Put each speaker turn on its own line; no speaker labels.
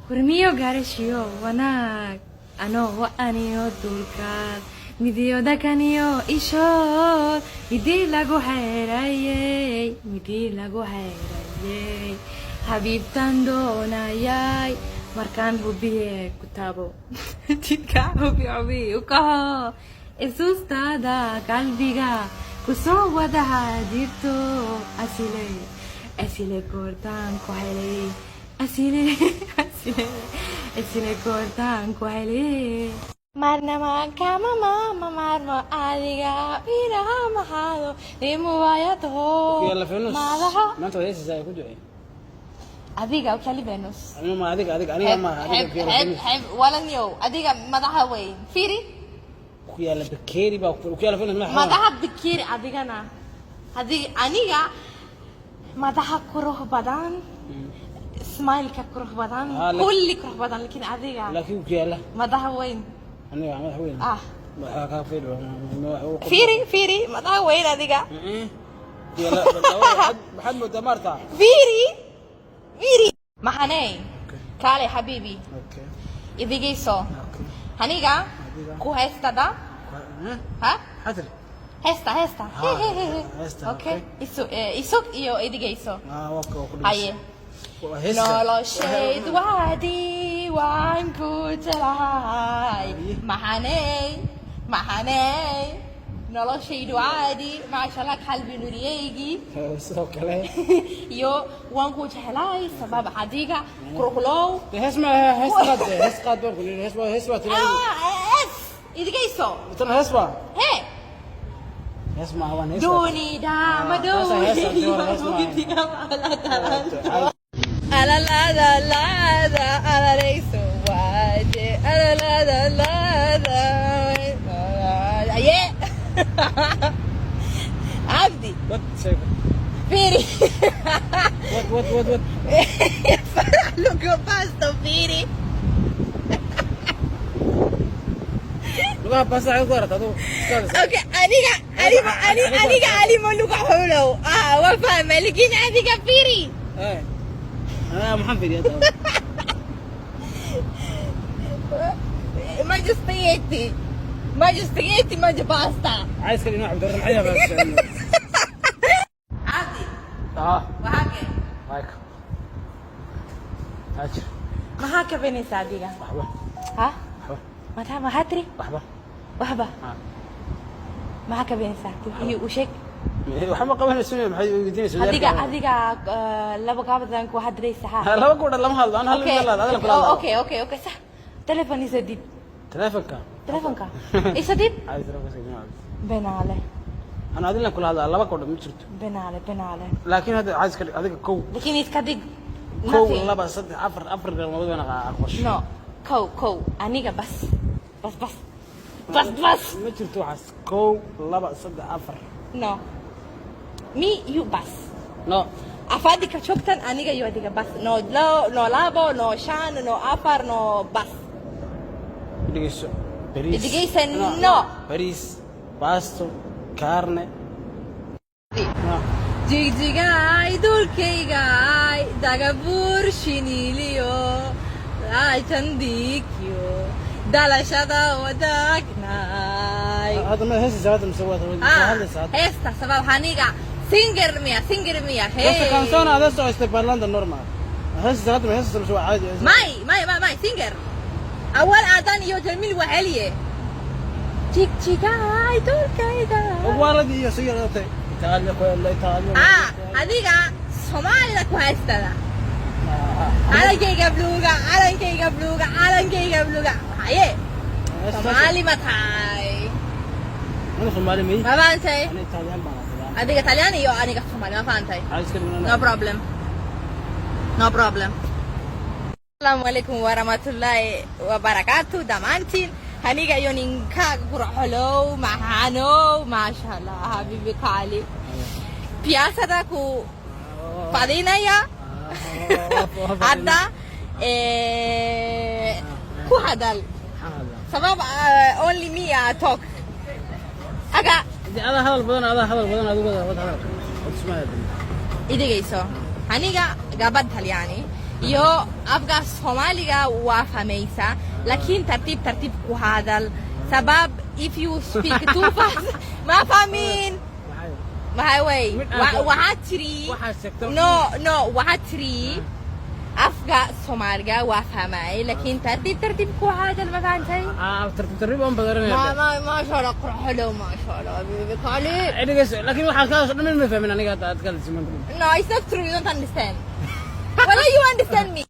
Hurmiyo garashiyo wanaag anoo wa'aniyo dulkaad midiyo dhakaniyo ishood midii lagu xeerayey, midii lagu xeerayey, xabiibtan doonayay markaan hubiye ku taabo jidhka hubi hubi u kaho xusuustaada qalbiga kusoo wadaha jirto asile asile goortaan ku helay asile asile asile goortaan ku helay marnama kama mama maarmo adiga iraha maxaado imuwayadho
Yalla Venus.
Madaxa.
Maanta waa heesaysaa, ku ducee.
Adiga okali Venus.
Aniga ma adiga, adiga aniga ma adiga.
Xeb
Ku yaala
xeb
Venus.
Xeb walanyow, adiga madaxa weyn fiiri.
Ku yaala bakeeri baa ku yaala Venus madaxa.
Madaxa bikiri adigana adiga aniga madaxa qurux badan, smileka qurux badan,
Ah,
kulli qurux badan, laakiin adiga
laakiin ku yaala
madaxa weyn.
Aniga madax weyn.
Ah.
Madaxa ka fiiri madaxa.
Fiiri, fiiri, madaxa weyn adiga.
Ku yaala maxaad moodaa maarta?
Fiiri, fiiri maxaney, kaale xabiibi.
Okay.
Idigayso.
Okay.
Aniga
Adiga.
ku haystada ha.
Xadri.
Heesta, heesta.
Ah, heesta,
okay.
okay.
Isu isug iyo idigayso.
Ah, waa ku
Haye.
Waa heesta.
Noloshayd waadii waan ku jeclahay maxaney, maxaney, noloshaydu caadi, maasha Allah, qalbi nuriyeygii.
Sidoo kale.
Iyo waan ku jeclahay sabab adiga quruxlow.
Dee hees ma hees qaad, hees qaad baan ku leeyahay, hees waa hees baa tiraahdo.
Ah, es idigayso.
Tan hees baa
he.
Hees ma waan hees.
Dunida madow.
Hees, hees, hees, hees.
Alalada alaleyso waje alalada lada aye Abdi.
Wad sheeg.
Fiiri.
Wad, wad, wad, wad.
Farax lugo basto fiiri.
Lugaha baasta xagee ku aragta adigu?
Okay, aniga alimo ani aniga alimo luga xulow ah waa fahmay, laakiin adiga fiiri.
Eh. Anaa maxaan fiiriyaa hadda?
Mangia spaghetti, mangia spaghetti, mangia pasta.
Cayska dhinaca Cabdirraxmaan maxay yaabaa?
Abdi.
Ah.
Waxaa kee?
Mike. Haajir.
Maxaa kabanaysaa adiga?
Waxba.
Ha?
Waxba.
Maxaa maxaa tiri?
Waxba.
Waxba.
Ah.
Maxaa kabanaysaa iyo u sheeg.
Waxba ma qabanayso, maxay weydiinaysaa?
Adiga adiga laba gabadhan ku hadlaysa ha.
Laba gabadha lama hadlo, aan hal mid la hadlo, adana kula
Oh,
hadlo.
Okay, sax.
Telefon isa dib.
Telefonka.
Telefonka isa dib.
Caadi telefonka iska dhinaca.
Benaale.
Ana adina kula hadlaa, laba gabadha ma jirto.
Benaale, benaale.
Laakiin hadda caadi iska dhig, adiga kow.
Laakiin iska dhig.
Kow,
Nothing.
laba, saddex, afar, afar galmood baan aqosh.
No, kow, kow, aniga bas bas bas bas bas.
Ma jirto waxaas. Kow, laba, saddex, afar.
No, me you bas.
No.
Afaadi ka joogtan aniga iyo adiga bas, no lo, no labo, no shan, no afar, no bas.
Dhegeyso. Bariis.
Dhegeysa, no.
Bariis, baasto, carne. No.
Jigjigaay dulkaygaay dagabuur shiniliyo ay jandiikyo dalashada wadaagnaay.
Hadda ma heesaysaa hadda mise waad
Ah,
hadlaysaa hadda?
Heesta sabab aniga singer miya, singer miya?
Questa
Hey.
canzone adesso stai parlando normale. Heesaysaa hadda ma heesaysaa mise waa caadi?
May may may may singer awal aadan iyo Jamiil waheliye jigjigaay dulkayga.
Ugwaaladii iyo soo yaratay. Italia quella Italia.
Ah, adiga Soomaalida ku haystada calankayga bluuga, calankayga bluuga, calankayga bluuga, haye Soomaali ma tahay?
Ana Soomaali may.
Ma fahantay?
Ana Italian baan ahay.
Adiga Talyaani iyo aniga Soomaali, ma fahantay?
Caadi iska dhigna.
No problem, no problem. Asalaamu calaykum waraxmatullaahi wabarakaatu dhammaantiin. Aniga iyo ninka qurxolow maxaanow, maasha Allah, habibi kaali piyaasada ku fadhinaya hadda ku hadal sabab only me talk aga.
Adaa hadal badan, adaa hadal badan, adigu wada hadal. Wad ismaaya.
Idegayso, aniga gabadh Talyaani. Iyo afka Soomaaliga waa fahmaysaa, laakiin tartiib tartiib ku hadal. Sabab if you speak too fast, ma fahmin.
Maxay?
Maxay way?
Mid aan
Waxaa tiri
Waxaad sheegto.
No, waxaa tiri afka Soomaaliga waa fahmay, laakiin tartiib tartiib ku hadal, ma fahantay?
Ah, tartiib tartiib aan badanaya.
Ma maasha Allah, qurxolo, maasha Allah, habibi kali.
Dhegeyso, laakiin waxaad ka hadasho dhan ma fahmin aniga hadda aad ka hadlayso maanta.
No, it's not true. You don't understand. Well, you understand me.